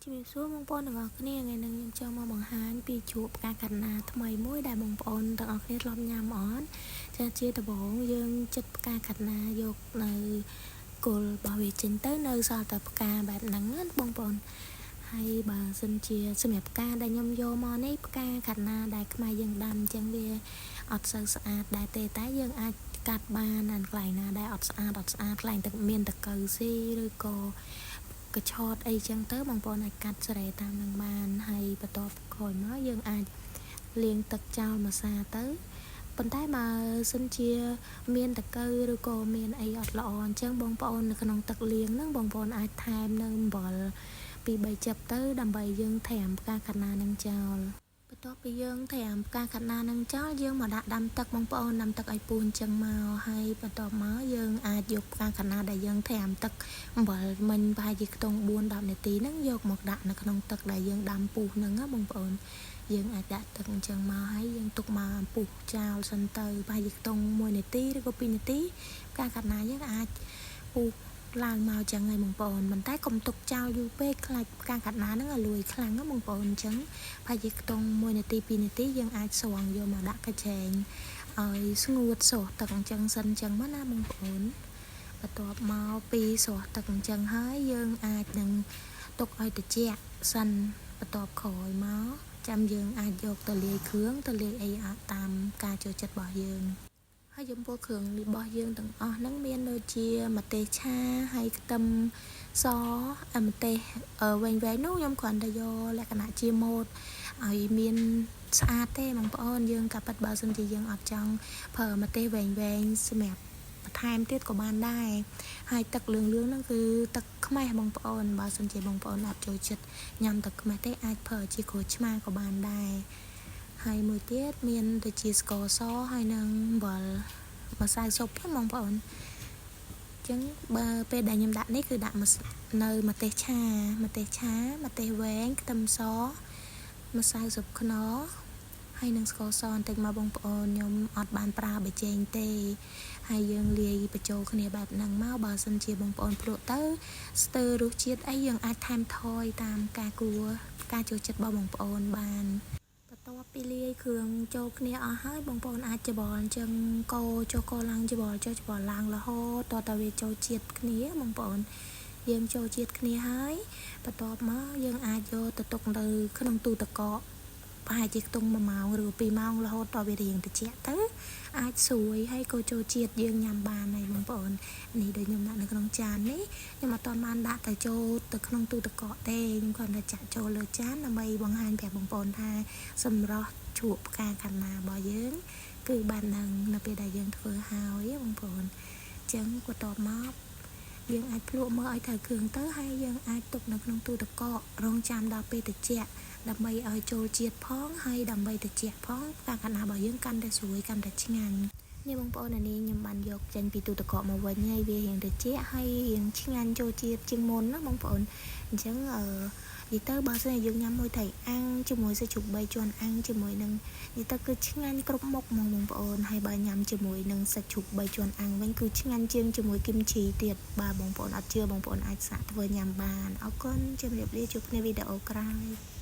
ជំរាបសួរបងប្អូនទាំងអស់គ្នាថ្ងៃនេះខ្ញុំចង់មកបង្ហាញពីជ្រក់ផ្កាខាត់ណាថ្មីមួយដែលបងប្អូនទាំងអស់គ្នាធ្លាប់ញ៉ាំអត់ចាជាដំបូងយើងចិត្តផ្កាខាត់ណាយកនៅគល់របស់វាចេញទៅនៅសល់តែផ្កាបែបហ្នឹងណាបងប្អូនហើយបើសិនជាសម្រាប់ផ្កាដែលខ្ញុំយកមកនេះផ្កាខាត់ណាដែលខ្មែរយើងដាំអញ្ចឹងវាអត់សូវស្អាតដែរទេតែយើងអាចកាត់បានអានកន្លែងណាដែលអត់ស្អាតអត់ស្អាតកន្លែងទឹកមានតកៅស៊ីឬក៏កឆតអីចឹងទៅបងប្អូនអាចកាត់ស្រែតាមនឹងបានហើយបន្ទាប់ក្រោយមកយើងអាចលាងទឹកចោលមួយសាទៅប៉ុន្តែបើសិនជាមានតកៅឬក៏មានអីអត់ល្អអញ្ចឹងបងប្អូននៅក្នុងទឹកលាងហ្នឹងបងប្អូនអាចថែមនៅអំបិលពី3ចិបទៅដើម្បីយើងត្រាំផ្កាខាត់ណានឹងចោលបន្ទាប់ពីយើងត្រាំផ្កាខាត់ណានឹងចោលយើងមកដាក់ដាំទឹកបងប្អូនដាំទឹកឲ្យពូនអញ្ចឹងមកហើយបន្ទាប់មកយើងអាចយកផ្កាខាត់ណាដែលយើងត្រាំទឹកអំបិលមិញប្រហែលជាខ្ទង់4 10នាទីហ្នឹងយកមកដាក់នៅក្នុងទឹកដែលយើងដាំពុះហ្នឹងណាបងប្អូនយើងអាចដាក់ទឹកអញ្ចឹងមកហើយយើងទុកមកពុះចោលសិនទៅប្រហែលជាខ្ទង់1នាទីឬក៏2នាទីផ្កាខាត់ណាយើងអាចពុះឡើងមកចឹងហើយបងប្អូនប៉ុន្តែកុំទុកចោលយូរពេកខ្លាចផ្កាខាត់ណាហ្នឹងឲ្យលួយខ្លាំងណាបងប្អូនអញ្ចឹងប្រហែលជាខ្ទង់1នាទី2នាទីយើងអាចស្រង់យកមកដាក់កញ្ឆែងឲ្យស្ងួតស្រស់ទឹកអញ្ចឹងសិនអញ្ចឹងមកណាបងប្អូនបន្ទាប់មកពីស្រស់ទឹកអញ្ចឹងហើយយើងអាចនឹងទុកឲ្យត្រជាក់សិនបន្ទាប់ក្រោយមកចាំយើងអាចយកទៅលាយគ្រឿងទៅលាយអីតាមការចូលចិត្តរបស់យើងហើយចំពោះគ្រឿងរបស់យើងទាំងអស់ហ្នឹងមានដូចជាម្ទេសឆាហើយខ្ទឹមសម្ទេសវែងៗនោះខ្ញុំគ្រាន់តែយកលក្ខណៈជាម៉ូតឲ្យមានស្អាតទេបងប្អូនយើងក៏ប៉ិតបើសិនជាយើងអត់ចង់ប្រើម្ទេសវែងៗសម្រាប់បន្ថែមទៀតក៏បានដែរហើយទឹកលឿងលឿងហ្នឹងគឺទឹកខ្មេះបងប្អូនបើសិនជាបងប្អូនអត់ចូលចិត្តញ៉ាំទឹកខ្មេះទេអាចប្រើជាក្រូចឆ្មាក៏បានដែរហើយមួយទៀតមានដូចជាស្ករសហើយនិងអំបិលម្សៅស៊ុបហ្នឹងបងប្អូនចឹងបើពេលដែលខ្ញុំដាក់នេះគឺដាក់នៅម្ទេសឆាម្ទេសឆាម្ទេសវែងខ្ទឹមសម្សៅស៊ុបខ្នុរហើយនឹងស្ករសបន្តិចមកបងប្អូនខ្ញុំអត់បានប្រើប៊ីចេងទេហើយយើងលាយបញ្ចូលគ្នាបែបហ្នឹងមកបើសិនជាបងប្អូនភ្លក់ទៅស្ទើររសជាតិអីយើងអាចថែមថយតាមការគួរការចូលចិត្តរបស់បងប្អូនបានបន្ទាប់ពីលាយគ្រឿងចូលគ្នាអស់ហើយបងប្អូនអាចច្របល់អញ្ចឹងកូរចុះកូរឡើងច្របល់ចុះច្របល់ឡើងរហូតតតែវាចូលជាតិគ្នាបងប្អូនយើងចូលជាតិគ្នាហើយបន្ទាប់មកយើងអាចយកទៅទុកនៅក្នុងទូទឹកកកប្រហែលជាខ្ទង់1ម៉ោងឬ2ម៉ោងរហូតដល់វារៀងត្រជាក់ទៅអាចស្រួយហើយក៏ចូលជាតិយើងញ៉ាំបានហើយបងប្អូននេះដូចខ្ញុំដាក់នៅក្នុងចាននេះខ្ញុំអត់ទាន់បានដាក់ទៅចូលទៅក្នុងទូទឹកកកទេខ្ញុំគ្រាន់តែចាក់ចូលលើចានដើម្បីបង្ហាញប្រាប់បងប្អូនថាសម្រស់ជ្រក់ផ្កាខាត់ណារបស់យើងគឺបាននឹងនៅពេលដែលយើងធ្វើហើយបងប្អូនអញ្ចឹងបន្ទាប់មកយើងអាចភ្លក់មើលឲ្យត្រូវគ្រឿងទៅហើយយើងអាចទុកនៅក្នុងទូទឹកកករងចាំដល់ពេលត្រជាក់ដើម្បីឲ្យចូលជាតិផងហើយដើម្បីត្រជាក់ផងផ្កាខាត់ណារបស់យើងកាន់តែស្រួយកាន់តែឆ្ងាញ់នេះបងប្អូនអានេះខ្ញុំបានយកចេញពីទូទឹកកកមកវិញហើយវារៀងត្រជាក់ហើយរៀងឆ្ងាញ់ចូលជាតិជាងមុនណាបងប្អូនអញ្ចឹងអឺនិយាយទៅបើសិនជាយើងញ៉ាំមួយត្រីអាំងជាមួយសាច់ជ្រូក3ជាន់អាំងជាមួយនឹងនិយាយទៅគឺឆ្ងាញ់គ្រប់មុខហ្មងបងប្អូនហើយបើញ៉ាំជាមួយនឹងសាច់ជ្រូក3ជាន់អាំងវិញគឺឆ្ងាញ់ជាងជាមួយគីមជីទៀតបើបងប្អូនអត់ជឿបងប្អូនអាចសាកធ្វើញ៉ាំបានអរគុណជម្រាបលាជួបគ្នាវីដេអូក្រោយ។